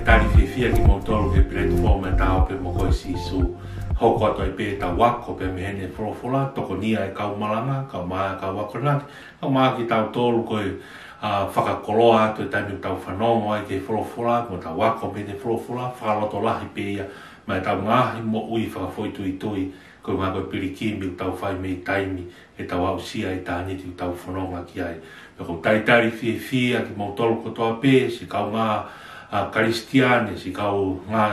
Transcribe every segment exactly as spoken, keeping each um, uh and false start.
Talitali fiefia kimoutolu ki he platform ʻa e Ta ō pē mo koe Sīsū. Hoko atu ai pē ʻetau ako pē mei heʻene folofola, tokonia e kau malanga, kae ʻumaʻā e kau akonaki, kae ʻumaʻā kitautolu ko e, ʻa, fakakoloa atu e taimi ʻoku tau fanongo ai ki he folofola, mo tau ako mei heʻene folofola, fakalotolahi pē ia maʻa ʻetau ngaahi moʻui fakafoʻituitui, ko e ngaahi ko e pilikimi ʻoku tau fai mei taimi, ʻetau aʻusia ʻitāniti ʻoku tau fononga ki ai. Pea ʻoku ou talitali fiefia kimoutolu kotoa pē, siʻi kaungā, ʻa, Kalisitiane, siʻi kaungā,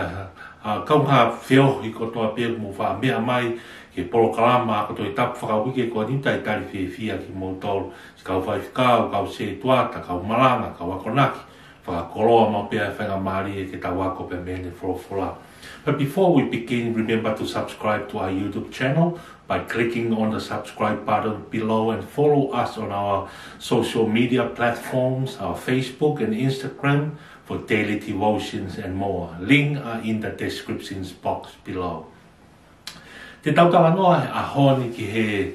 ʻa, kaungā feohi kotoa pē ʻoku mou faʻa meʻa mai ki he polokalama ako Tohitapu fakauike ko eni, talitali fiefia kimoutolu. Siʻi kau faifekau, kau sētuata, kau malanga, kau akonaki, fakakoloa maʻu pē ʻa e faingamālie ke tau ako pē mei heʻene folofola. But before we begin, remember to subscribe to our YouTube channel by clicking on the subscribe button below and follow us on our social media platforms, our Facebook and Instagram, for daily devotions and more. Link are in the descriptions box below. Te tau talanoa he ʻaho ni ki he,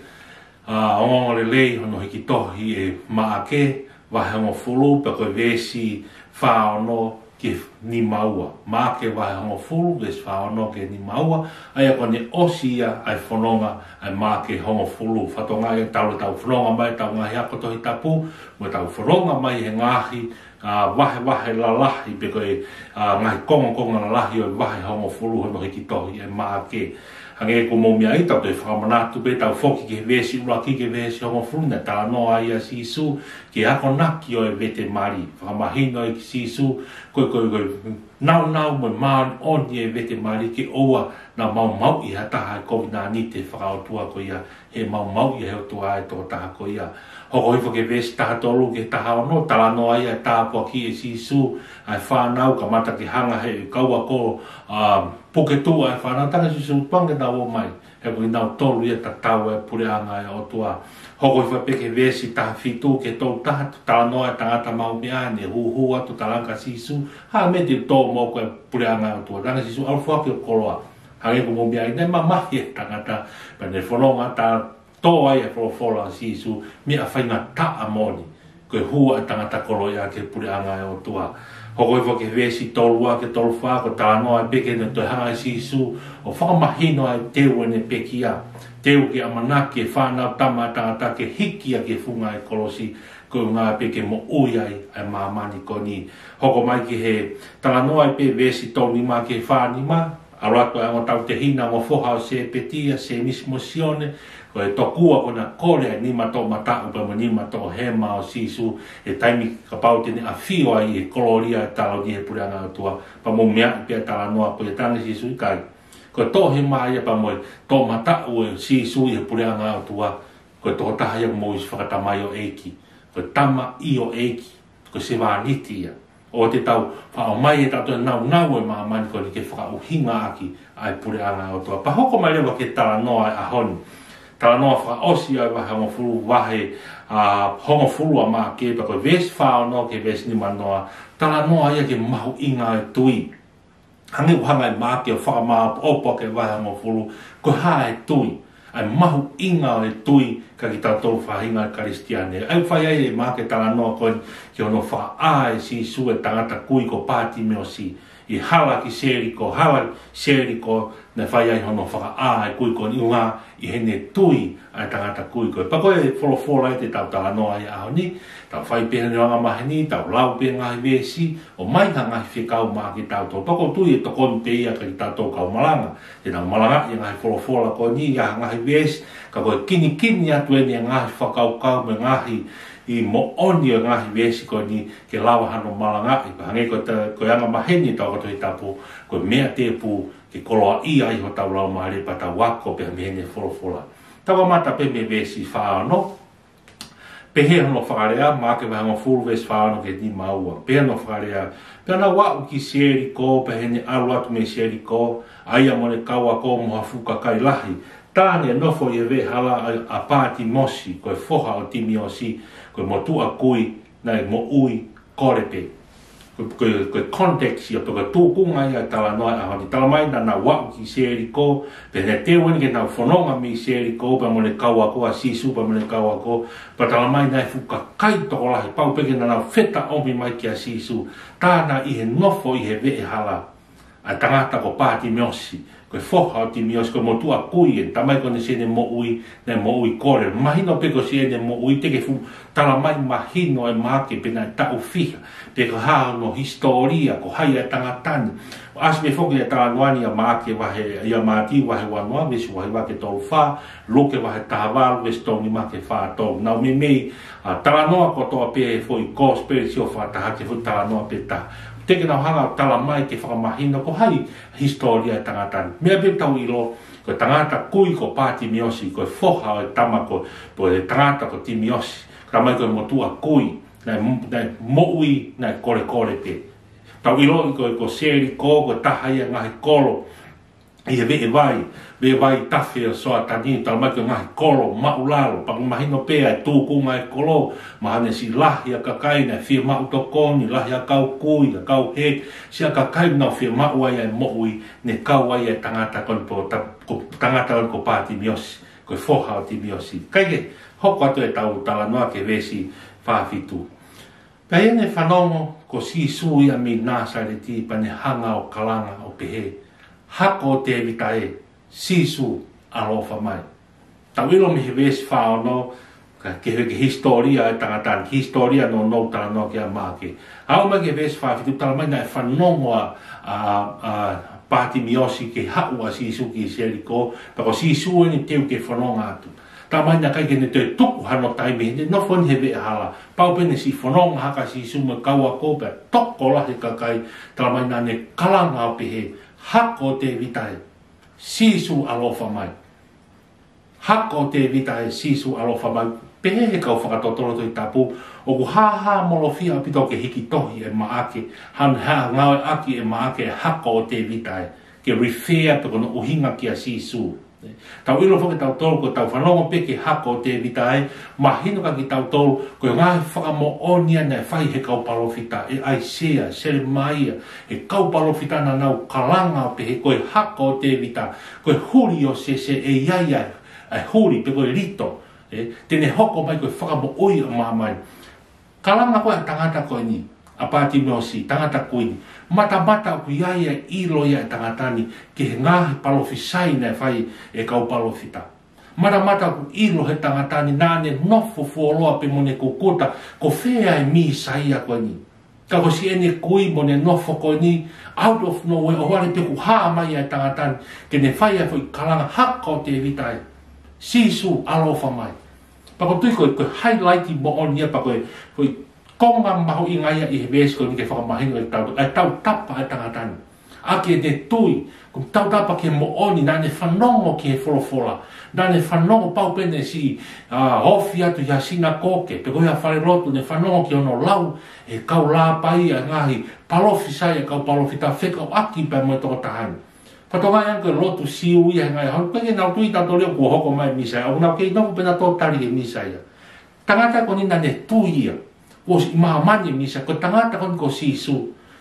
ʻa, ongoongolelei hono hiki tohi ʻe Maʻake vahe hongofulu pea ko e veesi fā ono ki he nima ua. Maʻake vahe hongofulu, veesi fā ono ki he nima ua, ʻa ia ko ʻene ʻosi ia ʻa e fononga ʻa e Maʻake hongofulu. Fatongia ia talu ʻetau fononga mai ʻetau ngaahi ako Tohitapu, mo ʻetau fononga mai he ngaahi ʻa, vahevahe lalahi pe ko e, ʻa, ngaahi kongokonga lalahi ʻo e vahe hongofulu hono hiki tohi ʻe Maʻake. Hangē ko e meʻa ʻi heʻetau toe fakamanatu pē, tau foki ki he veesi ʻuluaki ki he veesi hongofulu, naʻe talanoa ai ʻa Sīsū ki he akonaki ʻo e vete mali. Fakamahino ʻe Sīsū, ko e, ko e, ko e nāunau mo e māʻoniʻoni e vete mali ke ʻoua naʻa maumauʻi ha taha ʻe he kovinānite fakaʻotua ko ia, he maumauʻi ʻe he ʻOtua e tokotaha ko ia. Hoko hifo ki he veesi taha tolu ki he taha ono, talanoa ai ʻa e tāpuakiʻi ʻe Sīsū ʻa e fānau, kamata ke hanga ʻe he kau ako, ʻa, puke tuʻa e fānau, talaange ʻe Sīsū, tukuange ke nau ō mai, he ko kinautolu ia ʻe tatau ʻa e puleʻanga ʻo e ʻOtua. Hoko hifo pē ki he veesi taha fitu ki he tolu taha, talanoa e tangata maʻumeʻa naʻe hūhū atu, talaange kia Sīsū, hā e meʻa te u tō mo koe ʻa e puleʻanga ʻo e ʻOtua? Talaange ʻe Sīsū, ʻalu ʻo foaki hoku koloa. Hangē ko e meʻa ʻi ai, naʻe mamahi e tangata, pea ne fononga ʻo tō ai e folofola ʻa Sīsū, meʻa faingataʻa moʻoni, ko e hū ʻa e tangata koloaʻia ki he puleʻanga ʻo e ʻOtua. Hoko hifo ki he veesi tolu ua ki he tolu fā, ko e talanoa pē ki heʻene toe hanga ʻe Sīsū ʻo fakamahino ʻa e teu ʻene pekia. Teu ke ʻamanaki e Fanautama ʻa Tangata ke hiki ia ki he funga ʻo e kolosi, ko e ʻuhinga pē ke moʻui ai ʻa e māmani ko eni. Hoko mai ki he talanoa pē veesi tolu nima ki he fā nima, ʻalu atu ʻa e ongo tautehina, ongo foha ʻo Sepeti, ʻa Sēmisi mo Sione, ko e tokua ko ē naʻe kole ʻa e nima toʻomataʻu pea mo e nima toʻohema ʻo Sīsū, he taimi kapau te ne ʻafio ai ʻi he kolōlia ʻo e taloni he puleʻanga ʻo e ʻOtua, pea mou meaʻi pē ʻa e talanoa ko ia, talaange ʻe Sīsū, ʻikai. Ko e toʻohema ia pea mo e toʻomataʻu ʻo Sīsū ʻi he puleʻanga ʻo e ʻOtua, ko e tokotaha ia ʻoku mou ʻosi fakatamaioʻeiki, ko e tamaioʻeiki, ko e sevāniti ia. ʻOua te tau faʻa ʻomai ʻe tautolu e nāunau ʻo e māmani ko eni ke fakaʻuhingaʻaki ʻa e puleʻanga ʻo e ʻOtua. Pea hoko mai leva ki he talanoa ʻo e ʻaho ni. Talanoa fakaʻosi ʻa e vahe hongofulu, vahe, ʻa, hongofulu ʻa Maʻake, pea ko e veesi fā ono ki he veesi nima noa, talanoa ia ki he mahuʻinga ʻo e tui. Hangē ʻoku hanga ʻe Maʻake ʻo fakamāʻopoʻopo ʻaki e vahe hongofulu, ko e hā e tui, ʻa e mahuʻinga ʻo e tui kia kitautolu faʻahinga Kalisitiane. ʻA ia ʻoku fai ai ʻe Maʻake e talanoa ko eni ki hono fakaʻā ʻe Sīsū e tangata kui ko Pātimiosi, ʻi he hala ki Seliko, hala Seliko, naʻe fai ai hono fakaʻā e kui ko eni, ʻuhinga ʻi heʻene tui ʻa e tangata kui ko ē. Pea ko e folofola ia te tau talanoa ai he ʻaho ni, tau fai pē heni ʻo angamaheni, tau lau pē ngaahi veesi, ʻomai ha ngaahi fekau maʻa kitautolu. Pea ʻoku ou tui ʻe tokoni pē ia kia kitautolu kau malanga. Te nau malangaʻi e ngaahi folofola ko eni ʻi ha ngaahi veesi, ka ko e kinikini atu eni e ngaahi fakakaukau mo e ngaahi moʻoni ʻo e ngaahi veesi ko eni ke lava hano malangaʻi. Pea hangē ko e ta-, ko e angamaheni ʻetau ako Tohitapu, ko e meʻa tēpū ke koloaʻia ai hotau laumālie pea tau ako pē mei heʻene folofola. Tau kamata pē mei he veesi fā ono. Pehē hono fakalea, Maʻake vahe hongofulu veesi fā ono ki he nima ua. Pehē hono fakalea: Pea naʻa nau aʻu ki Seliko, pea ʻi heʻene ʻalu atu mei Seliko, ʻa ia mo ʻene kau ako mo ha fuʻu kakai lahi, tā ne nofo ʻi he veʻehala ʻa, ʻa Pātimosi, ko e foha ʻo Timiosi, ko e motuʻa kui naʻe moʻui kole pē. ko e, ko e context ia, pe ko e tūkunga ia e talanoa ʻo e ʻaho ni. Talamai naʻa nau aʻu ki Seliko, pea naʻe teu eni ke nau fononga mei Seliko, pea mo ʻene kau ako ʻa Sīsū, pea mo ʻene kau ako, pea talamai naʻe fuʻu kakai tokolahi, pau pē ke nau fetaʻomi mai kia Sīsū, tā naʻe ʻi he nofo ʻi he veʻe hala ʻa e tangata ko Pātimiosi, ko e foha ʻo Timiosi, ko e motuʻa kui eni, talamai ko ʻene siʻene moʻui, naʻe moʻui kole. Mahino pē ko siʻene moʻui, teʻeki ke fuʻu talamai mahino ʻe Maʻake pe naʻe taʻu fiha, pe ko e hā hono hisitōlia, ko hai ʻa e tangata ni. ʻAsi pē foki e talanoa ni ʻia Maʻake vahe, ʻia Mātiu vahe uanoa, veesi uahiva ki he tolufā, Luke vahe tahavalu, veesi tolunima ki he fātolu. Nau meimei, ʻa, talanoa kotoa pē foʻi kosipeli sio fakataha ki he foʻi talanoa pē taha. Teʻeki ke nau hanga ʻo talamai ke fakamahino ko hai hisitōlia e tangata ni. Meʻa pē tau ʻilo, ko e tangata kui ko Pātimiosi, ko e foha ʻo e tama ko, ko e tangata ko Timiosi. Talamai ko e motuʻa kui, naʻe, naʻe moʻui, naʻe kolekole pē. Tau ʻilo ko, ko Seliko, ko e taha ia e ngaahi kolo ʻi he veʻe vai, veʻe vai tafe ʻo Soatani, talamai ko e ngaahi kolo māʻulalo, pea ʻoku mahino pē ʻa e tūkunga e kolo, mahalo naʻe siʻi lahi ʻa e kakai naʻe fiemaʻu tokoni, lahi ʻa e kau kui, ʻa e kau hē, siʻa kakai naʻa nau fiemaʻu ai ʻa e moʻui, ne kau ai e tangata ko eni ko, ta-, ko, tangata ko eni ko Pātimiosi, ko e foha ʻo Timiosi. Kae kehe, hoko atu ʻetau talanoa ki he veesi fā fitu. Pea ʻi heʻene fanongo ko Sīsū ia mei Nāsaleti, pea ne hanga ʻo kalanga ʻo pehē, Hako ʻo Tēvita ē, Sīsū, ʻaloʻofa mai. Tau ʻilo mei he veesi fā ono, ka ke, ke hisitōlia e tangata ni, hisitōlia nounou talanoa ki ai ʻa Maʻake. Aʻu mai ki he veesi fā fitu, talamai naʻe fanongo ʻa, ʻa, ʻa Pātimiosi ki he haʻu ʻa Sīsū ki Seliko, pea ko Sīsū eni teu ke fononga atu. Talamai naʻe ʻikai ke ne toe tuku hano taimi, ne nofo eni he veʻe hala. Pau pē naʻe siʻi fononga hake ʻa Sīsū mo e kau ako pea tokolahi e kakai, talamai naʻa ne kalanga ʻo pehē, Hako ʻo Tēvita ē, Sīsū, ʻaloʻofa mai. Hako ʻo Tēvita ē, Sīsū, ʻaloʻofa mai. Pehē ʻe he kau fakatotolo Tohi Tapu, ʻoku hāhāmolofia ʻaupito ke hiki tohi ʻe Maʻake, hanga, hanga ʻo ngāueʻaki ʻe Maʻake e Hako ʻo Tēvita ē, ke refer pe ko hono ʻuhinga kia Sīsū. Tau ʻilo foki kitautolu ko ʻetau fanongo pē ki he Hako ʻo Tēvita ē, mahino kia kitautolu, ko e ngaahi fakamoʻoni ia naʻe fai ʻe he kau palōfita, ʻe ʻAisea, Selemaia, ʻe he kau palōfita naʻa nau kalanga ʻo pehē ko e Hako ʻo Tēvita, ko e huli ʻo Sese ʻe ʻi ai ʻa e, ʻa e huli pe ko e lito, ē, te ne hoko mai ko e fakamoʻui ʻo māmani. Kalanga ko ē ʻa e tangata ko eni, ʻa Pātimiosi, tangata kui ni. Matamata ʻoku ʻi ai ʻa e ʻilo ia ʻa e tangata ni ki he ngaahi palōfisai naʻe fai ʻe he kau palōfita. Matamata ʻoku ʻilo ʻe he tangata ni naʻa ne nofo fuoloa pē mo ʻene kukuta, ko fē ʻa e Mīsaia ko eni. Ka ko siʻene kui mo ʻene nofo ko eni, out of nowhere, ʻohovale pē kuo hā mai ʻa e tangata ni, ke ne fai ʻa e foʻi kalanga, Hako ʻo Tēvita ē, Sīsū, ʻaloʻofa mai. Pea ʻoku ou tui ko e, ko e highlight moʻoni ia pea ko e, ko e konga mahuʻinga ia ʻi he veesi ko eni ke fakamahino kiate kitautolu ʻa e tautapa ʻa e tangata ni. ʻAki ʻene tui, ko e tautapa ki he moʻoni, naʻa ne fanongo ki he folofola. Naʻa ne fanongo pau pē naʻe siʻi, ʻa, ofi atu ʻi ha sinakoke, pe ko ha falelotu, ne fanongo ki hono lau ʻe he kau lāpai ʻa e ngaahi palōfisai ʻa e kau palōfita fekauʻaki pea mo e tokotaha ni. Pea toki ʻi ai ange ko e lotu Siu ia he ngaahi ʻaho ni, ʻikai ke nau tui ʻe nautolu ia kuo hoko mai e Mīsaia, ʻoku nau kei nofo pē nautolu ʻo tali e Mīsaia. Tangata ko eni naʻa ne tui ia kuo ʻosi ʻi māmani e Mīsaia, ko e tangata ko eni ko Sīsū.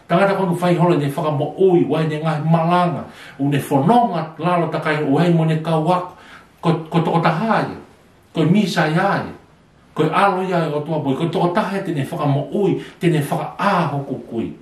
Tangata ko eni ʻoku fai holo ʻene fakamoʻui, ʻa ʻene ngaahi malanga, ʻoku ne fononga lalo takai ʻo ʻi ai mo ʻene kau ako, ko, ko e tokotaha ia, ko e Mīsaia ia. Ko e ʻAlo ia ʻo e ʻOtua moʻui, ko e tokotaha ia te ne fakamoʻui, te ne fakaʻā hoku kui.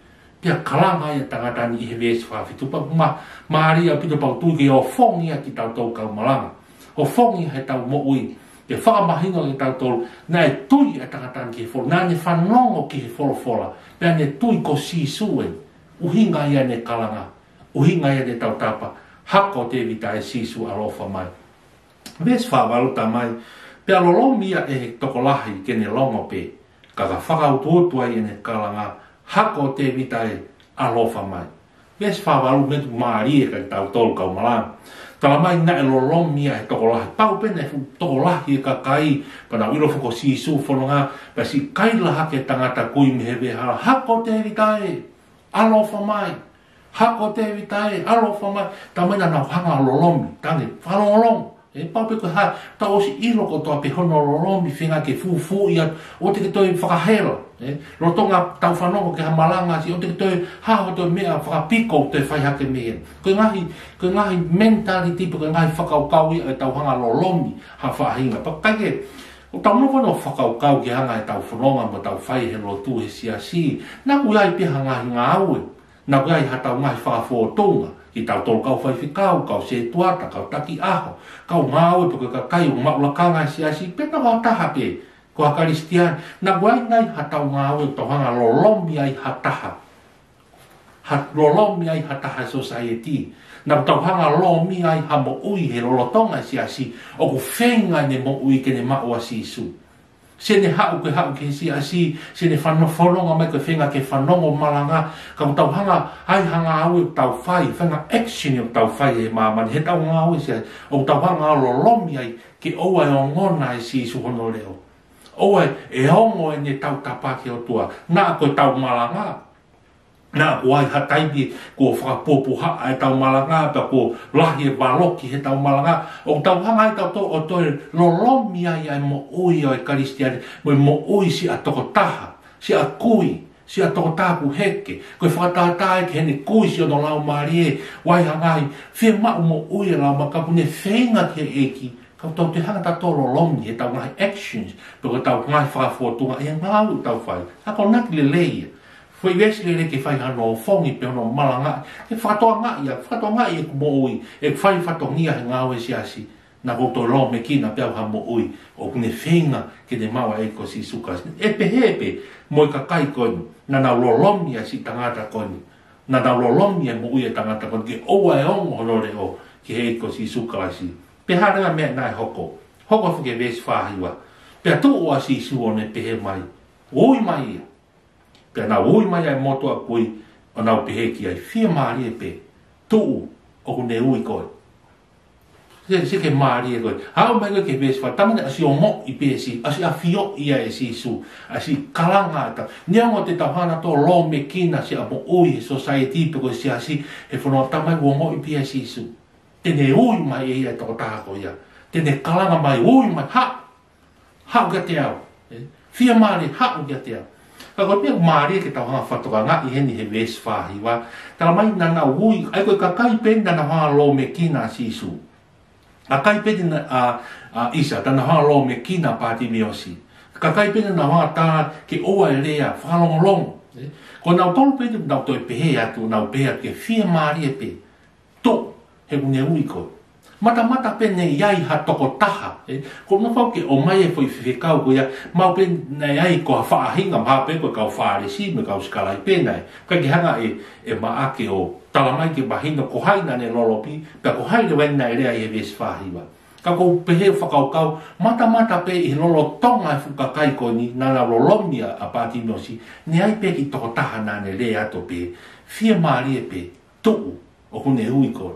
Pea kalanga ia ʻa e tangata ni ʻi he veesi fā fitu, pea ma, mālie ʻaupito, pea ʻoku ou tui ke ʻofongi ia kiate kitautolu kau malanga. ʻOfongi ia heʻetau moʻui, ke fakamahino kiate kitautolu, naʻe tui ʻa e tangata ni ki he folo-, naʻa ne fanongo ki he folofola, pea ne tui ko Sīsū eni, ʻuhinga ia ʻene kalanga, ʻuhinga ia ʻene tautapa, Hako ʻo Tēvita ē, Sīsū, ʻaloʻofa mai. Veesi fā valu, talamai, pea lolomi ia ʻe he tokolahi ke ne longo pē, ka ka fakautuutu ai ʻene kalanga, Hako ʻo Tēvita ē, ʻaloʻofa mai. Veesi fā valu, meʻa ʻoku mālie kiate kitautolu kau malanga. Talamai naʻe lolomi ia ʻe he tokolahi, pau pē naʻe fuʻu tokolahi e kakai, pea nau ʻilo foki ko Sīsū fononga, pea siʻi kaila hake e tangata kui mei he veʻe hala, Hako ʻo Tēvita ē, ʻaloʻofa mai. Hako ʻo Tēvita ē, ʻaloʻofa mai. Talamai naʻa nau hanga ʻo lolomi, tangi, fakalongolongo. ʻE pau pē ko e hā, tau ʻosi ʻilo kotoa pē hono lolomi, feinga ke fufū ia, ʻoua te ke toe fakahela. ʻE, lolotonga tau fanongo ki ha malanga siʻi, ʻoua te ke toe hā hoto meʻa fakapiko ʻo toe fai hake mei heni. Ko e ngaahi, ko e ngaahi mentality pe ko e ngaahi fakakaukau ia ʻe tau hanga lolomi ha faʻahinga. Pea ʻikai ke, ʻoku tau nofo ʻo fakakaukau ki he anga ʻetau fononga mo ʻetau fai he lotu he siasi. Naʻa ʻoku ʻi ai pē ha ngaahi ngāue. Naʻa ʻoku ʻi ai haʻatau ngaahi fakafōtunga, kitautolu kau faifekau, kau sētuata, kau taki ʻaho, kau ngāue pe ko e kakai ʻoku maʻu lakanga he siasi, pe naʻa ʻoku taha pē, ko ha Kalisitiane, naʻa ʻoku ʻi ai nai haʻatau ngāue ʻoku tau hanga lolomi ai ha taha. Ha lolomi ai ha taha he society. Naʻa ʻoku tau hanga lolomi ai ha moʻui he lolotonga he siasi, ʻoku feinga ʻene moʻui ke ne maʻu ʻa Sīsū. Siʻene haʻu ke haʻu ki he siasi, siʻene fano-, fononga mai ke feinga ke fanongo malanga, ka ʻoku tau hanga, ʻi ai ha ngāue ʻoku tau fai, feinga action ʻoku tau fai he māmani, heʻetau ngāue siasi, ʻoku tau hanga lolomi ai, ke ʻoua ʻe ongona ʻe Sīsū hono leʻo. ʻOua ʻe ongo ʻene tautapa ki he ʻOtua, naʻa ko ʻetau malanga. Naʻa ʻoku ʻi ai ha taimi kuo fakapupuhaʻa ʻetau malanga, pea kuo lahi e valoki heʻetau malanga. ʻOku tau hanga ai tautolu ʻo toe lolomi ai ʻa e moʻui ʻo e Kalisitiane, mo e moʻui siʻa tokotaha, siʻa kui, siʻa tokotaha kuo heke. Ko e fakatātā ia ki heʻene kui siʻono laumālie, ʻoku ʻi ai ha ngaahi fiemaʻu moʻui e laumālie ka ʻoku ne feinga ki he ʻEiki, ka ʻoku tau toe hanga tautolu lolomi heʻetau ngaahi actions, pe ko ʻetau ngaahi fakafōtunga ʻi he ngāue ʻoku tau fai. Akonaki lelei ia. Foʻi veesi lelei ke fai hano ofongi pe hono malangaʻi, ke fakatokangaʻi ia, fakatokangaʻi ʻeku moʻui, ʻeku fai fatongia he ngāue siasi, naʻa ʻoku ou toe lōmekina pē au ha moʻui ʻoku ne feinga ke ne maʻu ʻa e ʻEiki ko Sīsū Kalaisi. ʻE pehē pē mo e kakai ko eni, naʻa nau lolomi ʻa e siʻi tangata ko eni, naʻa nau lolomi ʻa e moʻui ʻa e tangata ko eni, ke ʻoua ʻe ongo hono leʻo ki he ʻEiki ko Sīsū Kalaisi. Pea hā leva e meʻa naʻe hoko? Hoko atu ki he veesi fā hiva. Pea tuʻu ʻa Sīsū ʻo ne pehē mai, Ui mai ia. Pea nau ui mai ʻa e motuʻa kui, ʻo nau pehē ki ai, Fiemālie pē, tuʻu, ʻoku ne ui koe. Sio, sio ki he mālie ko ē. Haʻu mai ko ē ki he veesi fā, talamai naʻe ʻosi ongoʻi pē ʻe Sī-, ʻosi ʻafioʻi ia ʻe Sīsū ʻa e siʻi kalanga ʻa e tangata. Neongo te tau hanga tautolu ʻo lōmekina siʻa moʻui he society pe ko e siasi, he fononga, talamai ʻoku ongoʻi pē ia ʻe Sīsū. Te ne ui mai ʻe ia e tokotaha ko ia. Te ne kalanga mai, Ui mai, haʻu. Haʻu kiate au. ʻE, fiemālie, haʻu kiate au. Ka ko e meʻa mālie ke tau hanga fakatokangaʻi heni he veesi fā hiva. Talamai naʻa nau ui, ʻa ia ko e kakai pē naʻa nau hanga lōmekina ʻa Sīsū. Kakai pē naʻa, ʻa, ʻa ʻisa, naʻa nau hanga lōmekina ʻa Pātimiosi. Kakai pē naʻa nau hanga tā ke ʻoua ʻe lea, fakalongolongo. ʻE, ko nautolu pē naʻa nau toe pehē atu, nau pehē atu ke fiemālie pē, tuʻu, he ʻoku ne ui koe. Matamata pē naʻe ʻi ai ha tokotaha, ʻe, ko e nofo ke ʻomai e foʻi fefekau ko ia, maʻu pē naʻe ʻi ai ko ha faʻahinga, mahalo pē ko e kau Fālesi mo e kau sikalaipe nai. Ka ke hanga ʻe, ʻe Maʻake ʻo talamai ke mahino ko hai naʻa ne lolomi, pea ko hai leva naʻe lea ʻi he veesi fā hiva. Ka ʻoku ou pehē fakakaukau, matamata pē ʻi he lolotonga e fuʻu kakai ko eni, naʻa nau lolomi ʻa, ʻa Pātimiosi, naʻe ʻi ai pē kiʻi tokotaha naʻa ne lea atu pē, Fiemālie pē, tuʻu, ʻoku ne ui koe.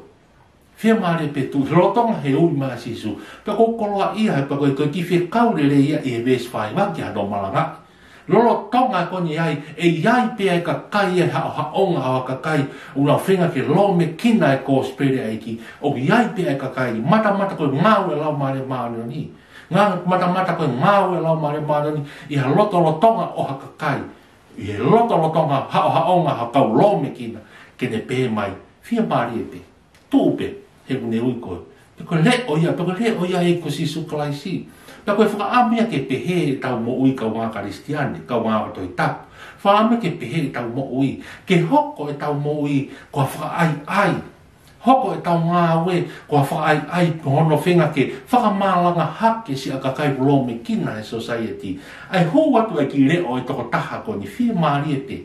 Fiemālie pē, tuʻu, he lolotonga he ui mai ʻa Sīsū. Pea ʻoku ou koloaʻia he pea ko e, ko e kiʻi fekau lelei ia ʻi he veesi fā hiva ki hano malangaʻi. Lolotonga ko eni ai, ʻe ʻi ai pē ʻa e kakai, ʻa e haʻohaʻonga ʻo ha kakai ʻoku nau feinga ke lōmekina e kosipeli ʻa e ʻEiki. ʻOku ʻi ai pē ʻa e kakai, matamata ko e ngāue ʻa e Laumālie Māʻoniʻoni. Ngā-, matamata ko e ngāue ʻa e Laumālie Māʻoniʻoni ʻi ha lotolotonga ʻo ha kakai, ʻi he lotolotonga haʻohaʻonga ha kau lōmekina, ke ne pehē mai, Fiemālie pē, tuʻu pē, he ʻoku ne ui koe. Pea ko e leʻo ia, pea ko e leʻo ia ʻo e ʻEiki ko Sīsū Kalaisi. Pea ko e fakaʻamu ia ke pehē ʻetau moʻui kaungā Kalisitiane, kaungā ako Tohi Tapu. Fakaʻamu ia ke pehē ʻetau moʻui, ke hoko ʻetau moʻui ko ha fakaʻaiʻai. Hoko ʻetau ngāue ko ha fakaʻaiʻai, ko hono feinga ke fakamalanga hake siʻa kakai ʻoku lōmekina he society. ʻA e hū atu ʻa e kiʻi leʻo ʻo e tokotaha ko eni, Fiemālie pē.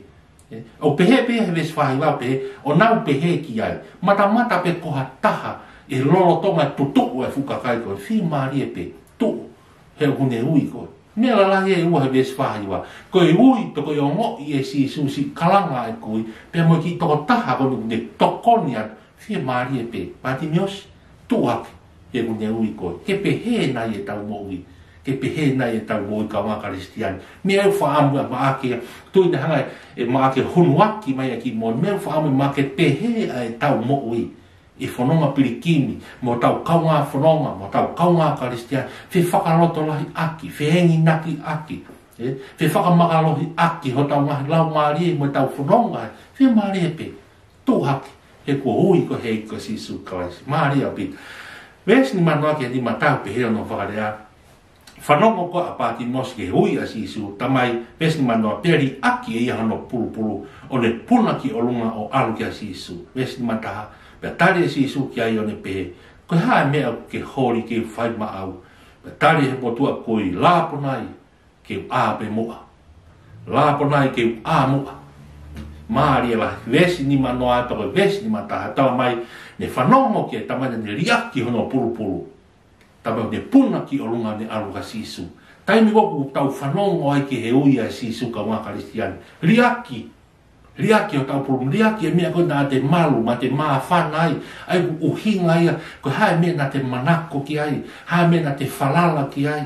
ʻE, ʻoku pehē pē he veesi fā hiva pē, ʻo nau pehē ki ai, matamata pē ko ha taha ʻi he lolotonga tutuʻu e fuʻu kakai ko ē, Fiemālie pē, tuʻu, he ʻoku ne ui koe. Meʻa lalahi ʻe ua he veesi fā hiva. Ko e ui, pe ko e ongoʻi ʻe Sīsū siʻi kalanga ʻa e kui, pea mo e kiʻi tokotaha ko eni ʻoku ne tokoni atu, Fiemālie pē, Pātimiosi, tuʻu hake, he ʻoku ne ui koe. Ke pehē nai ʻetau moʻui, ke pehē nai ʻetau moʻui kaungā Kalisitiane. Meʻa ʻoku fakaʻamu ʻa Maʻake, tuʻu ʻi he hanga ʻe Maʻake ʻo hunuaki mai ʻa e kiʻi moʻoni. Meʻa ʻoku fakaʻamu ʻe Maʻake pehē ʻa ʻetau moʻui. ʻi he fononga pilikimi, mo hotau kaungā fononga, mo hotau kaungā Kalisitiane, fefakalotolahiʻaki, feenginaki ʻaki, ē, fefakamakalohiʻaki hotau ngaahi laumālie mo ʻetau fononga, fiemālie pē tuʻu hake, he kuo ui koe ʻe he ʻEiki ko Sīsū Kalaisi. Mālie ʻaupito. Veesi nimanoa ki he nimataha pehē hono fakalea: Fanongo koā ʻa Pātimiosi ki he ui ʻa Sīsū? Talamai, veesi nimanoa, pea liʻaki ʻe ia hono pulupulu, ʻo ne puna ki ʻolunga ʻo ʻalu kia Sīsū. Veesi nimataha, pea tali ʻe Sīsū ki ai ʻo ne pehē, Ko e hā e meʻa ʻoku ke holi ke u fai maʻau? Pea tali ʻe he motuʻa kui, Lāponai, ke u ʻā pē muʻa. Lāponai, ke u ʻā muʻa. Mālie lahi. Veesi nimanoa pea ko e veesi nimataha, talamai, ne fanongo ki ai, talamai naʻa ne liʻaki hono pulupulu. Talamai ne puna ki ʻolunga ʻo ne ʻalu kia Sīsū. Taimi ko ē ʻoku tau fanongo ai ki he ui ʻa Sīsū, kaungā Kalisitiane, liʻaki. Liʻaki hotau pulupulu, liʻaki e meʻa ko ē naʻa te malu, naʻa te māfana ai, ʻa ia ʻoku ʻuhinga ia, ko e hā e meʻa naʻa te manako ki ai, hā e meʻa naʻa te falala ki ai,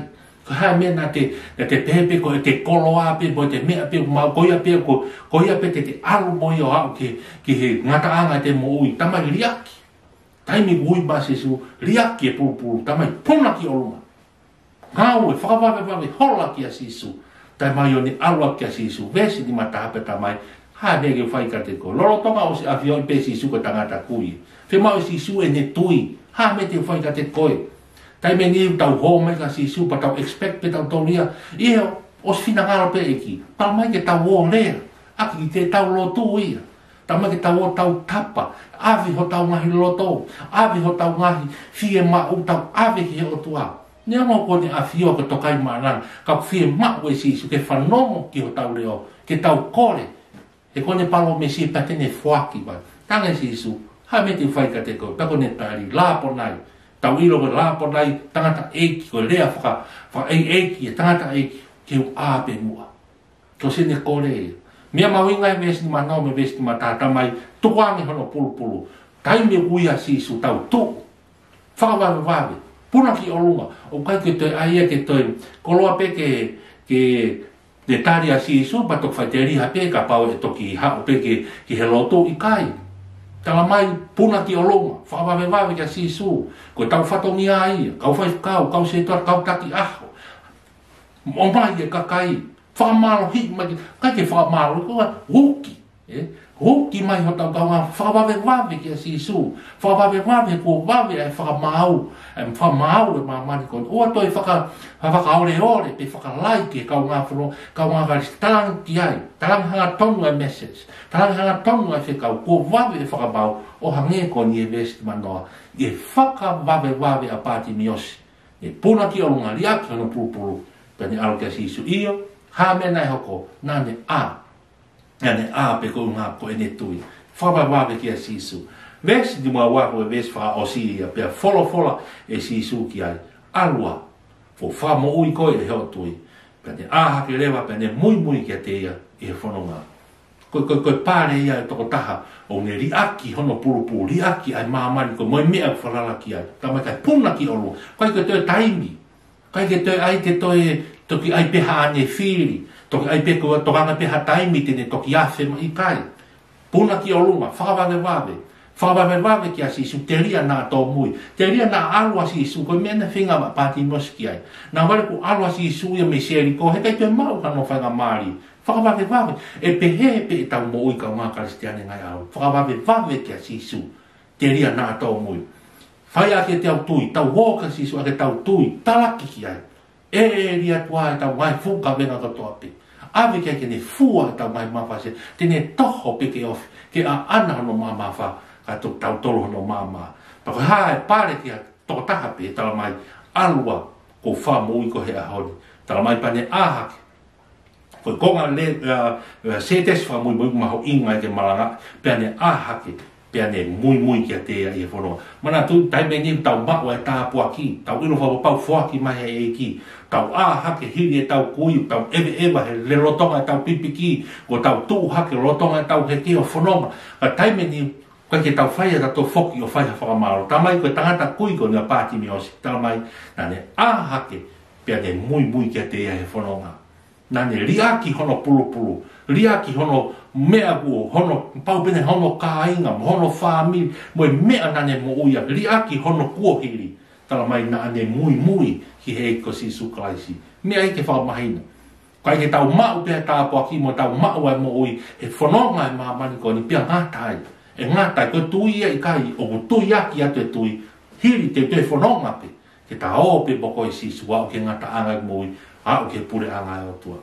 ko e hā e meʻa naʻa te, naʻa te pehē pē ko ʻete koloa pē, mo ʻete meʻa pē, mo ko ia pē, ko, ko ia pē te te ʻalu mo ia ʻo aʻu ki, ki he ngataʻanga ʻete moʻui, talamai liʻaki. Taimi ʻoku ui mai ai ʻa Sīsū, liʻaki e pulupulu, talamai puna ki ʻolunga. Ngāue fakavavevave, hola kia Sīsū. Talamai ʻo ne ʻalu ʻaki kia Sīsū. Veesi nimataha, pea talamai, Hā e meʻa ke u fai kiate koe? Lolotonga ʻosi ʻafioʻi pē ʻe Sīsū ko e tangata kui. Fiemaʻu ʻe Sīsū ʻene tui. Hā e meʻa te u fai kiate koe? Taimi ʻe niʻihi ʻoku tau hō mai kia Sīsū pea tau expect pē tautolu ia, ʻio, ʻosi finangalo pē e ʻEiki. Talamai ke tau ō ʻo lea, ʻaki ʻetau lotu ia. Talamai ke tau ō ʻo tau tapa, ʻave hotau ngaahi loto, ʻave hotau ngaahi fiemaʻu, tau ʻave ki he ʻOtua. Neongo kuo ne ʻafio ko e tokaimaʻananga, ka ʻoku fiemaʻu ʻe Sīsū ke fanongo ki hotau leʻo, ke tau kole. He ko ʻene palōmesi pē te ne foaki mai. Talaange ʻe Sīsū, Hā e meʻa te u fai kiate koe? Pea ko ʻene tali, Lāponai. Tau ʻilo ko e Lāponai, tangataʻeiki, ko e lea faka-, fakaʻeiʻeiki, e tangataʻeiki, ke u ʻā pē muʻa. Ko siʻene kole ia. Meʻa mahuʻinga e veesi nimanoa mo e veesi nimataha, talamai, tukuange hono pulupulu. Taimi ʻoku ui ai ʻa Sīsū, tau tuʻu. Fakavavevave. Puna ki ʻolunga. ʻOku ʻikai ke toe ʻai ia ke toe koloa pē ke, ke, ke tali ʻa Sīsū, pea toki faʻiteliha pē kapau ʻe toki haʻu pē ke, ki he lotu, ʻikai. Talamai, puna ki ʻolunga. Fakavavevave kia Sīsū. Ko ʻetau fatongia ia. Kau faifekau, kau sētuata, kau taki ʻaho. ʻOmai e kakai, fakamālohiʻi mai, ʻikai ke fakamālohiʻi, ko e uki, ē? Uki mai hotau kaungā, fakavavevave kia Sīsū, fakavavevave kuo vave e fakamaau, e fakamaau e māmani ko eni. ʻOua toe faka-, fakaoleole, pe fakalahi ki he kaungā fono, kaungā Kalisitiane, talaange ki ai, talaange hangatonu e message, talaange hangatonu e fekau, kuo vave e fakamaau, ʻo hangē ko eni e veesi nimanoa, ʻi he fakavavevave ʻa Pātimiosi. Ne puna ki ʻolunga, liʻaki hono pulupulu, pea ne ʻalu kia Sīsū. ʻIo, hā e meʻa naʻe hoko? Naʻa ne ʻā. Naʻa ne ʻā pē koeʻuhinga ko ʻene tui. Fakavavevave kia Sīsū. Veesi nimaua ko e veesi fakaʻosi ia, pea folofola ʻe Sīsū ki ai, ʻAlu ā, kuo fakamoʻui koe ʻe hoʻo tui. Pea ne ʻā hake leva, pea ne muimui kiate ia ʻi he fononga. Ko, ko, ko e pale ia e tokotaha ʻoku ne liʻaki hono pulupulu, liʻaki ʻa e māmani ko ē mo e meʻa ʻoku falala ki ai. Talamai ke puna ki ʻolunga. ʻIkai ke toe taimi. ʻIkai ke toe ʻai ke toe toki ʻai pē haʻane fili. Toki ʻai pē ko e tokanga pē ha taimi te ne toki afe mai, ʻikai. Puna ki ʻolunga, fakavavevave. Fakavavevave kia Sīsū, telia naʻa tōmui. Telia naʻa ʻalu ʻa Sīsū, ko e meʻa naʻe feinga ʻa Pātimiosi ki ai. Naʻa vale kuo ʻalu ʻa Sīsū ia mei Seliko, heʻikai toe maʻu hano faingamālie. Fakavavevave, ʻe pehē pē ʻetau moʻui kaungā Kalisitiane ngaahi ʻaho. Fakavavevave kia Sīsū, telia naʻa tōmui. Fai ʻaki ʻetau tui, tau ō kia Sīsū ʻaki ʻetau tui, talaki ki ai. ʻEli atu ā ʻetau ngaahi fuʻu kavenga kotoa pē. ʻAve ki ai ke ne fua ʻetau ngaahi mafasi, te ne toho pē ke ofi, ke ʻaʻana hono mamafa, ka to-, tautolu hono maama. Pea ko e hā e pale ki ha tokotaha pē, talamai, ʻAlu ā, kuo fakamoʻui koe he ʻaho ni. Talamai pea ne ʻā hake. Ko e konga le, ʻa, ʻa, sētesi fakamuimui mahuʻinga ke malanga, pea ne ʻā hake, pea ne muimui kiate ia ʻi he fononga. Manatuʻi, taimi ʻe niʻihi tau maʻu e tāpuaki, tau ʻilo fakapapau foaki mai ʻe he ʻEiki, tau ʻā hake hili ʻetau kui, tau ʻeveʻeva he lolotonga ʻetau pipiki, ko ʻetau tuʻu hake lolotonga ʻetau heke ʻo fononga. Ka taimi ʻe niʻihi, ʻikai ke tau fai ʻe tautolu foki ʻo fai ha fakamālō. Talamai ko e tangata kui ko eni ʻa Pātimiosi, talamai, naʻa ne ʻā hake, pea ne muimui kiate ia he fononga. Naʻa ne liʻaki hono pulupulu, liʻaki hono meʻa kuo, hono pau pē ʻene hono kāinga, mo hono fāmili, mo e meʻa naʻa ne moʻui ai, liʻaki hono kuohili. Talamai naʻa ne muimui ki he ʻEiki ko Sīsū Kalaisi. Meʻa ia ke fakamahino. ʻIkai ke tau maʻu pē ʻa e tāpuaki mo tau maʻu ʻa e moʻui he fononga ʻa e māmani ko eni pea ngata ai. ʻE ngata ai, ko e tui ia ʻikai, ʻoku tuiaki atu e tui, hili te u toe fononga pē ke ta ō pē mo koe Sīsū, aʻu ki he ngataʻanga ʻo e moʻui, aʻu ki he puleʻanga ʻo e ʻOtua.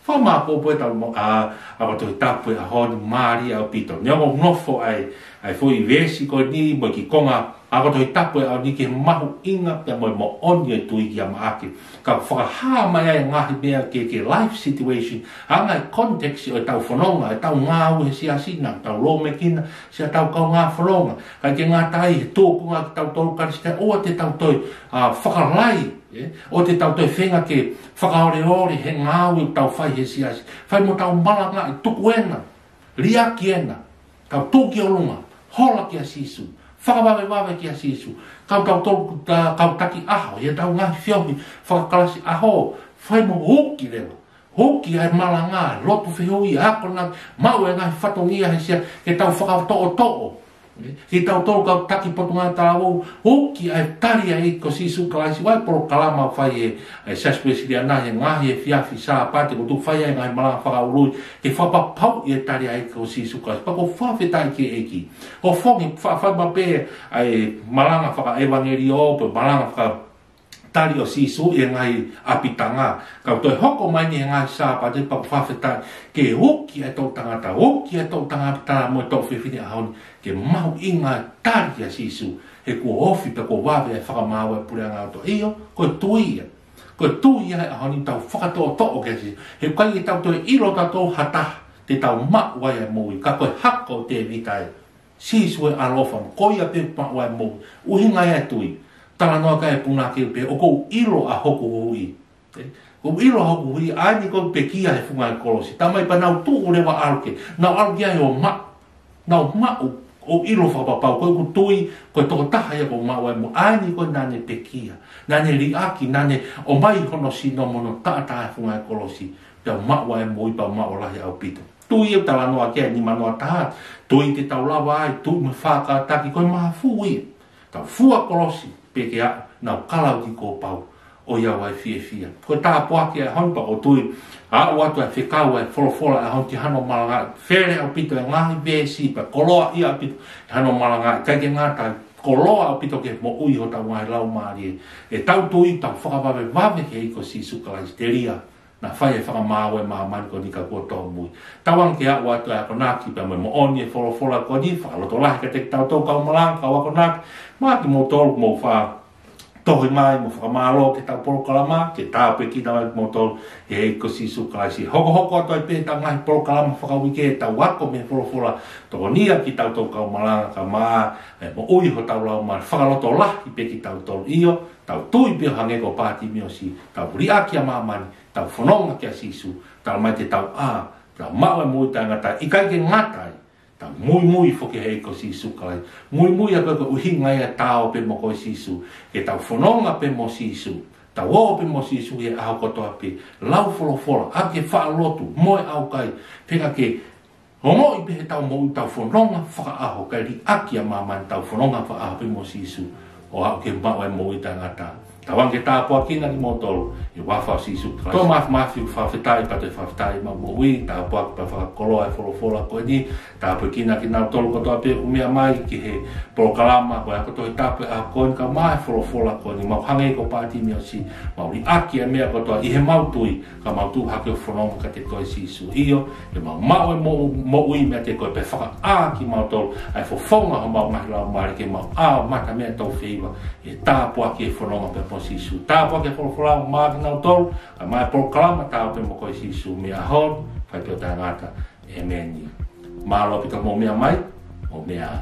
Fakamāʻopoʻopo ʻetau mo-, ʻa, ako Tohi Tapu he ʻaho ni, mālie ʻaupito. Neongo ʻoku nofo ʻa e, ʻa e foʻi veesi ko eni mo e kiʻi konga ako Tohi Tapu he ʻaho ni ki he mahuʻinga pea mo e moʻoni ʻo e tui kia Maʻake. Ka fakahā mai ai e ngaahi meʻa ki he, ki he life situation, ʻa e ngaahi context ʻo ʻetau fononga, ʻetau ngāue he siasi, naʻa tau lōmekina siʻa tau kaungā fononga. ʻIkai ke ngata ai, he tō ko ē ʻa kitautolu Kalisitiane, ʻoua te tau toe, ʻa, fakalai, ē? ʻOua te tau toe feinga ke fakaoleole he ngāue ʻoku tau fai he siasi. Fai mo tau malangaʻi, tuku ena, liʻaki ena, tau tuʻu ki ʻolunga, hola kia Sīsū, fakavavevave kia Sīsū. Kau tautolu, ta-, kau taki ʻaho, ʻi heʻetau ngaahi feohi fakakalasi ʻaho, fai mo uki leva. Uki ʻa e malanga, lotu fehuʻi, akonaki, maʻu e ngaahi fatongia he siasi, ke tau fakatoʻotoʻo. Kitautolu kau taki Potungāue Talavou, uki ʻa e tali ʻa e ʻEiki ko Sīsū Kalaisi, ʻa e polokalama ʻoku fai ʻe he Siasi Uēsiliana he ngaahi efiafi Sāpate, ʻoku tuku fai ai e ngaahi malanga fakaului, ke fakapapauʻi e tali ʻa e ʻEiki ko Sīsū Kalaisi. Pea ʻoku ou fakafetaʻi ki he ʻEiki. ʻOku ou feinga ke fa-, fai maʻu pē ʻa e malanga fakaʻevangeliō, pe malanga faka- tali ʻo Sīsū ʻi he ngaahi ʻapitanga. Ka u toe hoko mai eni he ngaahi Sāpate pea ʻoku ou fakafetaʻi ke uki ʻa e toʻu tangata, uki ʻa e toʻu tangata mo e toʻu fefine ʻaho ni, ke mahuʻinga e tali kia Sīsū, he kuo ofi pea kuo vave e fakamaau ʻa e puleʻanga ʻo e ʻOtua. ʻIo, ko e tui ia. Ko e tui ia he ʻaho ni tau fakatoʻotoʻo kia Sīsū. He ʻikai ke tau toe ʻilo tautolu ha taha te tau maʻu ai ʻa e moʻui, ka ko e hako ʻo Tēvita ē. Sīsū ʻe ʻaloʻofa mo, ko ia pē maʻu ai e moʻui. ʻUhinga ia e tui. Talanoa ki ai e punake pē, ʻoku ou ʻilo ʻa hoku Huhuʻi. Ē? ʻOku ou ʻilo ʻa hoku Huhuʻi, ʻa eni ʻoku pekia he funga ʻo e kolosi. Talamai pea nau tuʻu leva ʻo ʻalu ki ai. Nau ʻalu ki ai ʻo maʻu. Nau maʻu, ʻo ʻilo fakapapau. Ko ʻeku tui, ko e tokotaha ia ʻoku maʻu ai e moʻui. ʻA eni ko ē naʻa ne pekia. Naʻa ne liʻaki, naʻa ne ʻomai hono sino mo hono taʻataʻa he funga ʻo e kolosi. Pea maʻu ai e moʻui pea maʻu lahi ʻaupito. Tui ʻoku talanoa ki ai e nima noa taha. Tui te tau lava ai, tui mo e faʻa kātaki, ko e mahafu ia. Tau fua kolosi, pea ke aʻu, nau kalauni kuo pau, ʻo ʻiate au ʻa e fiefia. Ko e tāpuaki ʻa e ʻaho ni pea ʻoku ou tui, ʻa ʻoku ʻoatu ʻa e fekau ʻa e folofola ʻa e ʻaho ni ki hano malangaʻi, fele ʻaupito e ngaahi veesi, pea koloaʻia ʻaupito ki hano malangaʻi, ʻikai ke ngata ai, koloa ʻaupito ki he moʻui hotau ngaahi laumālie. ʻEtau tui, tau fakavavevave ki he ʻEiki ko Sīsū Kalaisi, telia naʻa fai e fakamaau ʻo e māmani ko eni ka kuo tōmui. Tauange ke aʻu atu ʻa e akonaki pea mo e moʻoni ʻo e folofola ko eni, fakalotolahi kiate kitautolu kau malanga, kau akonaki, mo kimoutolu ʻoku mou fakatohi mai mo fakamālō ki heʻetau polokalama, ke tāpuekina mai kimoutolu ʻe he ʻEiki ko Sīsū Kalaisi. Hokohoko atu ai pē ʻetau ngaahi polokalama fakauike, ʻetau ako mei he folofola, tokonia kitautolu kau malanga, ka maʻa e moʻui hotau laumālie, fakalotolahi pē kitautolu. ʻIo, tau tui pē ʻo hangē ko Pātimiosi, tau liʻaki ʻa māmani, tau fononga kia Sīsū, talamai te tau ʻā, tau maʻu e moʻui taʻengata, ʻikai ke ngata ai, tau muimui foki he ʻEiki ko Sīsū Kalaisi. Muimui ʻa ko e ʻuhinga ia ʻetau ō pē mo koe Sīsū, ke tau fononga pē mo Sīsū, tau ō pē mo Sīsū he ʻaho kotoa pē, lau folofola, ʻa ke faʻa lotu, mo e ʻaukai, pea ke ongoʻi pē heʻetau moʻui tau fononga fakaʻaho, kae liʻaki ʻa māmani tau fononga fakaʻaho pē mo Sīsū, ʻo aʻu ki he maʻu ʻa e moʻui taʻengata. Tauange ke tāpuekina kimoutolu, ʻi he huafa ʻo Sīsū Kalaisi. Tō Mafimafi, fakafetaʻi pea toe fakafetaʻi maʻu moʻui, tāpuaki pea fakakoloa e folofola ko eni, tāpuekina kinautolu kotoa pē ʻoku meʻa mai ki he polokalama ko e ako Tohi Tapu ʻa e ʻaho ni ka maʻu e folofola ko eni, mau hangē ko Pātimiosi, mau liʻaki e meʻa kotoa ʻi heʻemau tui, ka mau tuʻu hake ʻo fononga kiate koe Sīsū. ʻIo, ke mau maʻu e mo-, moʻui meiate koe pea fakaʻā kimautolu ʻa e fofonga homau ngaahi laumālie ke mau ʻā ʻo mata mei he toʻu feiva, ʻi he tāpuaki e fononga pē mo Sīsū. Tāpuaki e folofola maʻa kinautolu, ʻa e maʻu e polokalama tau pē mo koe Sīsū mei he ʻaho ni, pea pehē ʻo taʻengata. ʻEmeni. Mālō ʻaupito hoʻomou meʻa mai, mou meʻa ā.